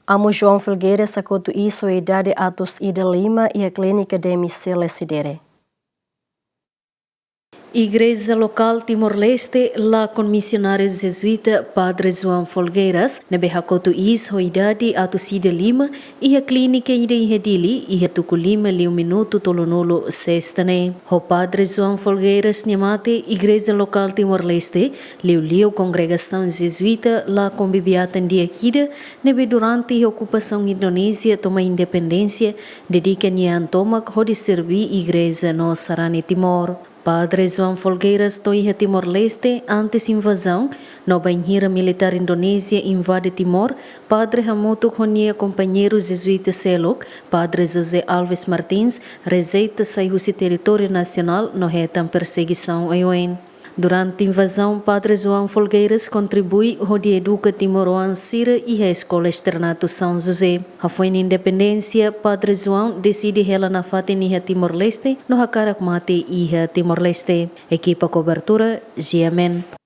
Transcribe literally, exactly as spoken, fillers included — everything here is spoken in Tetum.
Amu João Felgueiras hakotu iis ho idade atus ida lima iha klínika D M C Lecidere. Igreja lokál Timor-Leste lakon misionáriu jezuíta Padre João Folgueiras, ne'ebé hakotu iis ho idade atus ida lima, iha klínika ida iha Dili, iha tuku lima liu minutu tolunulu sesta ne'e. Ho Padre João Folgueiras nia mate, Igreja lokál Timor-Leste, liuliu kongregasaun jezuíta lakon bibi-atan di'ak ida, ne'ebé durante iha okupasaun Indonézia to'o mai independénsia, dedika nia an tomak hodi serbí igreja no sarani Timor. Padre João Folgueiras to'o iha Timor-Leste antes invazaun, no bainhira militár Indonézia invade Timor, Padre hamutuk ho nia kompañeiru jezuíta seluk, Padre José Alves Martins, rejeita sai husi territóriu nasionál no hetan persegisaun oioin. Durante invazaun, Padre João Folgueiras kontribui hodi eduka timoroan sira iha eskola Externato São José. Hafoin independénsia, Padre João deside hela nafatin iha Timor-Leste no hakarak mate iha Timor-Leste. Ekipa kobertura, G M N.